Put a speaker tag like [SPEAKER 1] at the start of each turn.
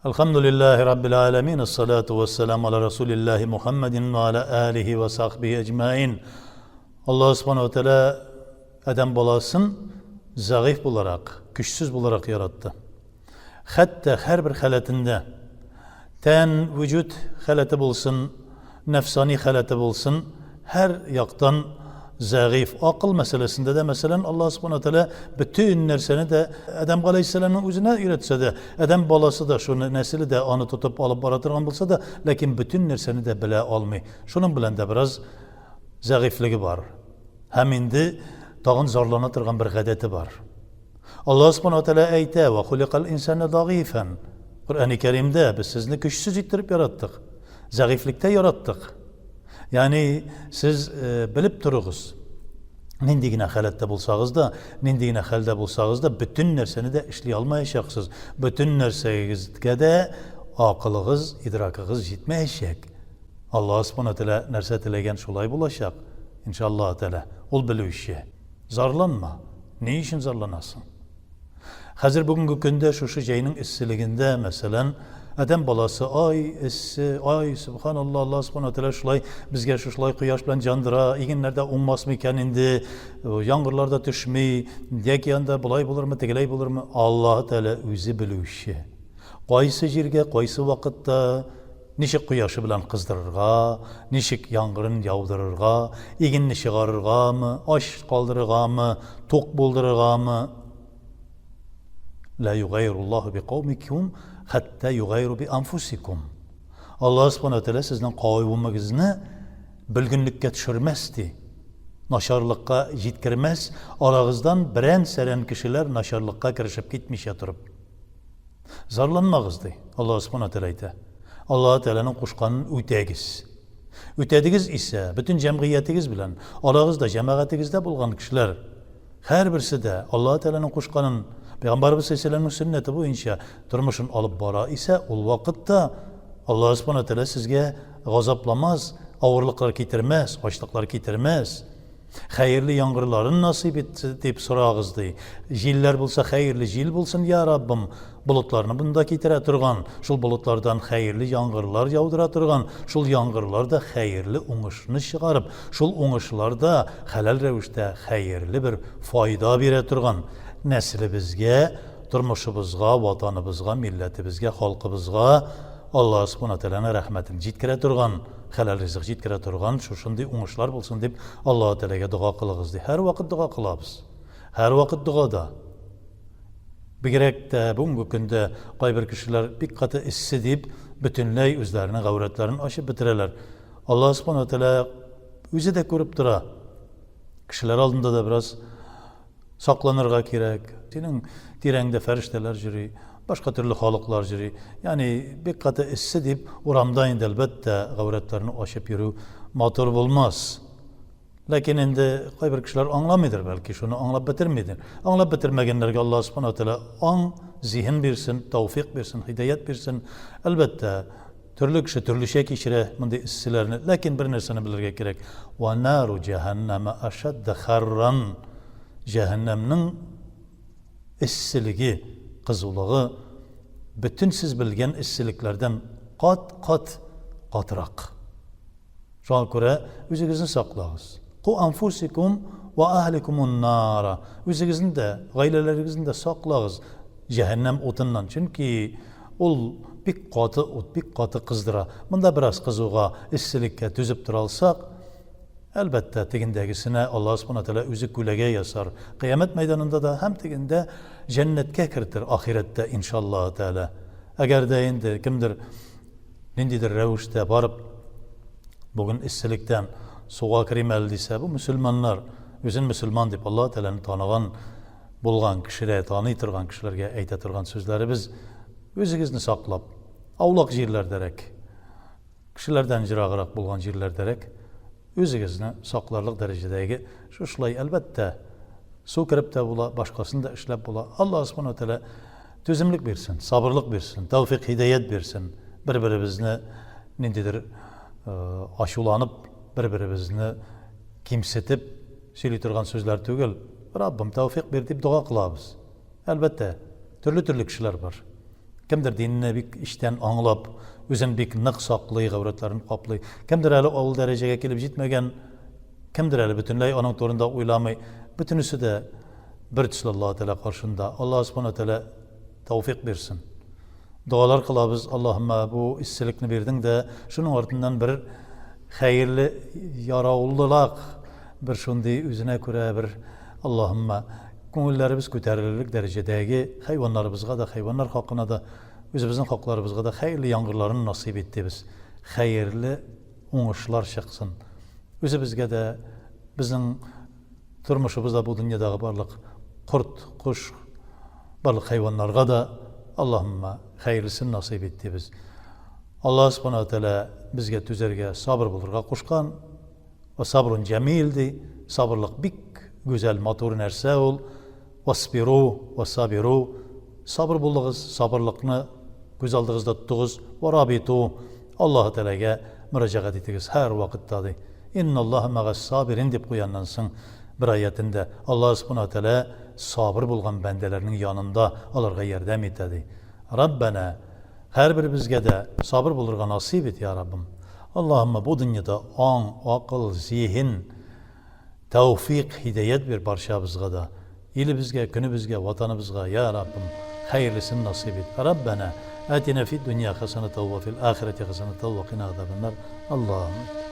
[SPEAKER 1] Әлхәмдүлилләһи раббил галәмин, ассалату вассаламу аля расулилләһи Мухаммадин ва аля алихи ва сахбихи әҗмәин. Аллаһ субхана ва тәгалә адәм баласын зәгыйфь буларак, көчсез буларак яратты. Хәтта һәрбер халәтендә тән, вөҗүд халәте булсын, нәфсани халәте булсын, һәр яктан зәгыйфь. Акыл мәсьәләсендә дә, мәсәлән, Аллаһ субхана тәгалә бөтен нәрсәне дә Адәм галәйһиссәламның үзенә өйрәтсә дә, Адәм баласы да шуны нәселе дә аны тотып алып бара торган булса да, ләкин бөтен нәрсәне дә белә алмый. Шуның белән дә бераз зәгыйфьлеге бар. Һәм инде тагын зарлана торган бер гадәте бар. Аллаһ субхана тәгалә әйтә, "Ва хуликал инсану дагыйфан." Коръәни Кәримдә без сезне көчсез иттереп яраттык. Зәгыйфьлектә яраттык. Ягъни сез э, белеп торыгыз. Нинди генә халәттә булсагыз да, нинди генә хәлдә булсагыз да, бөтен нәрсәне дә эшли алмаячаксыз. Бөтен нәрсәгезгә дә акылыгыз, идракыгыз җитмәячәк. Аллаһ субхана тәгалә нәрсә теләгән, шулай булачак. Иншаллаһ тәгалә. Ул белүче. Зарланма. Ни өчен зарланасың? Хәзер бүгенге көндә шушы җәйнең эсселегендә, мәсәлән, адәм баласы, ай, эссе, ай, субханалла, Алла субхана тәгалә шулай безгә шушылай кояш белән җандыра, игеннәр дә уңмас микән инде, яңгырлар да төшми, яки анда болай булырмы, тегеләй булырмы, Аллаһ Тәгалә үзе белүче. Кайсы җиргә, кайсы вакытта Ничек кояшы белән кыздырырга, ничек яңгырын яудырырга, игенне чыгарыргамы, ач калдырыргамы, тук булдырыргамы? Ла югайруллаһу би каумикум хәтта югайру би анфусикум. Аллаһ субхана тәгалә сезнең кавемегезне бөлгенлеккә төшермәс ди. Начарлыкка җиткермәс, арагыздан берән-сәрән кешеләр начарлыкка керешеп китмичә торып. Зарланмагыз, ди, Аллаһ Субхана Тәгалә әйтә. Аллаһ Тәгаләнең кушканын үтәгез. Үтәдегез исә, бөтен җәмгыятегез белән, арагызда, җәмәгатегездә булган кешеләр, һәрберсе дә Аллаһ Тәгаләнең кушканын, Пәйгамбәребез саллаллаһу алейһи сөннәте буенча тормышын алып бара исә, ул вакытта Аллаһ Субхана Тәгалә сезгә газапламас, авырлыклар китермәс, ачлыклар китермәс. Хәерле яңгырларын насыйп ит, дип сорагыз, ди. Җилләр булса, хәерле җил булсын, я Раббым. Болытларны монда китерә торган, шул болытлардан хәерле яңгырлар яудыра торган, шул яңгырлар да хәерле уңышны чыгарып, шул уңышлар да хәләл рәвештә хәерле бер файда бирә торган нәселебезгә, тормышыбызга, ватаныбызга, милләтебезгә, халкыбызга Аллаһ Субхана Тәгаләнең рәхмәтен җиткерә торган, хәләл ризык җиткерә торган шушындый уңышлар булсын дип Аллаһ Тәгаләгә дога кылыгыз ди. Һәрвакыт дога кылабыз. Һәрвакыт догада. Бигрәк тә бүгенге көндә кайбер кешеләр бик каты эссе дип бөтенләй үзләренең гаурәтләрен ачып бетерәләр. Аллаһ Субхана Тәгалә үзе дә күреп тора. Кешеләр алдында да бераз Сакланырга кирәк. Синең тирәңдә фәрештәләр йөри, башка төрле халыклар йөри. Ягъни бик каты эссе дип урамда инде әлбәттә гаурәтләрне ачып йөрү матур булмас. Ләкин инде кайбер кешеләр аңламыйдыр, бәлки шуны аңлап бетермидер. Аңлап бетермәгәннәргә Аллаһ Субхану ва Тәгалә аң, зиһен бирсен, тәүфик бирсен, һидаят бирсен. Әлбәттә, төрле кеше төрлечә кичерә мондый эсселәрне. Ләкин бер нәрсәне белергә кирәк. Ва нару җәһәннәмә ашадда харран. Җәһәннәмнең эсселеге, кызулыгы бөтен сез белгән эсселекләрдән кат-кат катырак. Шуңа күрә үзегезне саклагыз. Ку анфусикум ва ахликумун нара. Үзегезне дә, гаиләләрегезне дә саклагыз җәһәннәм утыннан. Чөнки ул бик каты ут, бик каты кыздыра. Монда бераз кызуга, эсселеккә түзеп тора алсак, әлбәттә, тегендәгесенә Аллаһ Субхана Тәгалә үзе күләгә ясар. Кыямәт мәйданында да һәм тегендә җәннәткә кертер ахирәттә, иншаллаһ Тәгалә. Әгәр дә инде кемдер ниндидер рәвештә барып, бүген эсселектән суга керим әле дисә, бу мөселманнар, үзен мөселман дип Аллаһ Тәгаләне таныган булган кешеләр, таный торган кешеләргә әйтә торган сүзләребез, үзегезне саклап, аулак җирләрдәрәк, кешеләрдән ераграк булган җирләрдәрәк Үзегезне сакларлык дәрәҗәдәге шушылай, әлбәттә, су кереп тә була, башкасын да эшләп була. Аллаһ Субхану ва Тәгалә түземлек бирсен, сабырлык бирсен, тәүфик, һидаят бирсен. Бер-беребезне ниндидер ачуланып, бер-беребезне кимсетеп сөйли торган сүзләр түгел. Раббым, тәүфик бир дип дога кылабыз. Әлбәттә, төрле-төрле кешеләр бар. Кемдер динне бик эчтән аңлап, үзен бик нык саклый, гаурәтләрен каплый. Кемдер әле ул дәрәҗәгә килеп җитмәгән, кемдер әле бөтенләй аның турында уйламый. Бөтенесе дә бер төсле Аллаһ Тәгалә каршында. Аллаһ Субхана Тәгалә тәүфик бирсен. Догалар кылабыз, Аллаһымма бу эсселекне бирдең дә, шуның артыннан бер хәерле яраулылак, бер шундый үзенә күрә бер Аллаһымма күңелләребез күтәрелерлек дәрәҗәдәге хайваннарыбызга да, хайваннар хакына да, үзебезнең хакларыбызга да хәерле яңгырларын насыйп ит дибез. Хәерле уңышлар чыксын. Үзебезгә дә, безнең тормышыбызда бу дөньядагы барлык корт, кош, барлык хайваннарга да Аллаһымма хәерлесен насыйп ит дибез. Аллаһ Субхана ва Тәгалә безгә түзәргә, сабыр булырга кушкан. Ва сабрун җәмил ди. Сабырлык бик гүзәл, матур нәрсә ул. Васбиру, васабиру. Сабыр булыгыз, сабырлыкны күз алдыгызда тотыгыз. Ва рабиту. Аллаһы Тәгаләгә мөрәҗәгать итегез һәрвакытта ди. Инналлаһа мәгас сабирин дип куя аннан соң бер аятендә. Аллаһ Субхана ва Тәгалә сабыр булган бәндәләрнең янында, аларга ярдәм итә ди. Раббәнә, һәрберебезгә дә сабыр булырга насыйп ит, я Раббым. Аллаһымма бу дөньяда аң, акыл, зиһен, тәүфик, һидаять бир барчабызга да. Илебезгә, көнебезгә, Ватаныбызга, я Раббым, хәерлесен насыйп ит. Раббәнә, атина фид дөнья хәсәнәтәү вә фил ахирәти хәсәнәтәү вә кина газабәннар. Аллаһумма.